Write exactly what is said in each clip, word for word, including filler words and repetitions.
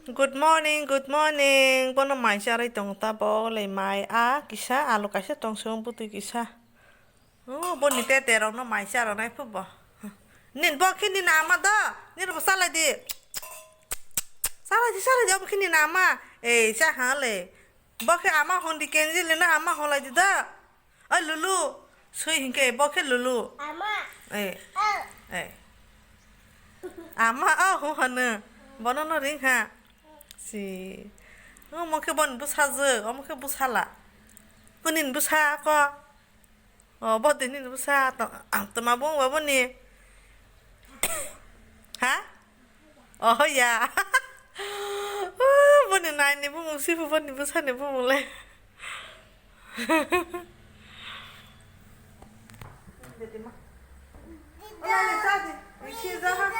Good morning, good morning. Bono mai charwi tongo ta bo le mai a kisa alu kaisa tong song bwtwi kisa. Oh, boni tete rokno mai cha rwnai pho bo. Nin bo khe nini ama do. Nini bo salai di. Salai di, salai di, obo khe nini ama. Ei, cha ha le. Bo khe ama hwn di kenji le na ama holai di da. Oi Lulu, sui hinkhe bo khe Lulu. Ama. Ei. Ah. Ei. Ama, oh, hu hanu. Bono no ring ha. Si. Omo khe boni bwsajwk, omo khe bwsala. Kunin bwsa ko. Oh, bo tini ni bwsa to, toma bung ba boni. Ha? Oh ya. Boni nai ni bumung si boni bwsa ni bumung le. Ola le sa di. Sinja ha.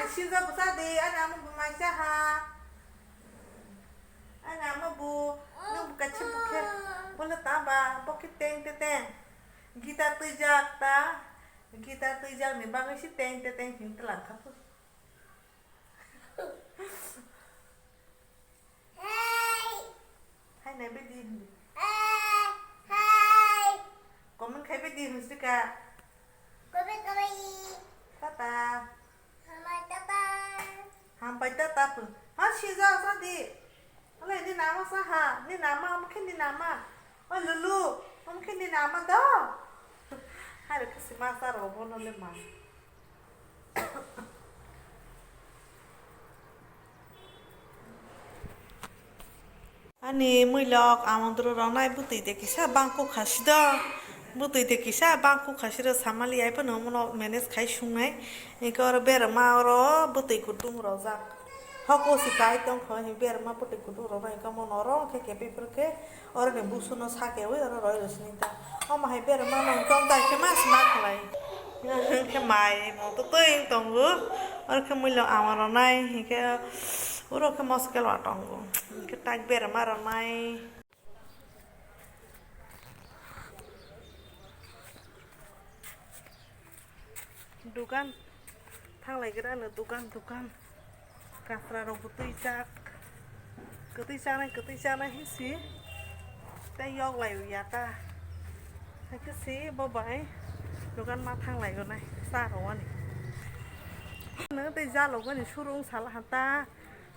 Sinja bwsa di, ani ama bumai sa ha. Ani ama bu, nang bu kachi bu khe. Bola ta ba, bo khe teng te teng. Guitar twijak ta, guitar twijak ni bagwi se teng te teng him tlang kha phu. Hai nai bidi hindi. Comment khai bidi hindi ka. Tata. Hambai tata phu. Ha sija sa di. Ole, ni nama saha, ni nama, omo khe ni nama. O Lulu, omo khe ni nama do. Hai, khe si ma sa ro, bono le ma. Ani muilok amondro ronai bwtwi de kisa bangkuk khasi do. Bwtwi de kisa bangkuk khasi ro samali ai phano omono manage khai sungnai. Hingke oro berama oro bwtwi kutung rojak. Hoko si kai tongkho, hing berma puti kudu rok no hingke omo norok khe kepi phuru khe oro ni busu no sakeui oro roi rw sini ta. Omo hai berma no hingke omtai khe ma sima khlai. Hingke mai mo to twi tongo. Oro khe muilo ama rok nai hingke oro khe moskel wa tongo. Hingke tak berma rok nai. Dukan thanglaigra ano dukan dukan. Kasra rok bo twijak. Kwtwi chanai kwtwi chanai hinsi. Tei yok lai ya ta. Haikhe si bo bai dukan ma thanglai gonai cha rwani. Nang tei jalo gani surung sala hanta.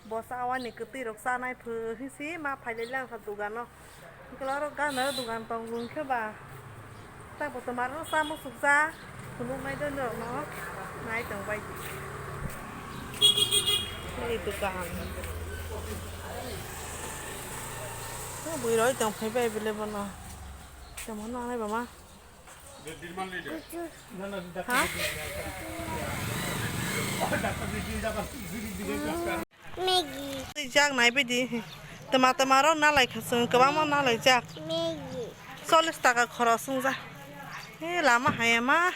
Bo chawani kwtwi rok chanai phu hinsi ma phailai lang kha dogano. Hwnkhe oro gana dogan tongo hwnkhe ba. Tabo twmaro cha muchukjak phunuknai doi norokno nai tong bai di. Ni dogan. O bwrwi rok tong phai bai bele bono. Tamo nangnai bama. Ha? Maggie. Twijak nai bidi. Tama tama rok nalai kha chwng kwbangma nalai jak. Maggie. Chollish taka khoros wng jak. He lama hai ma.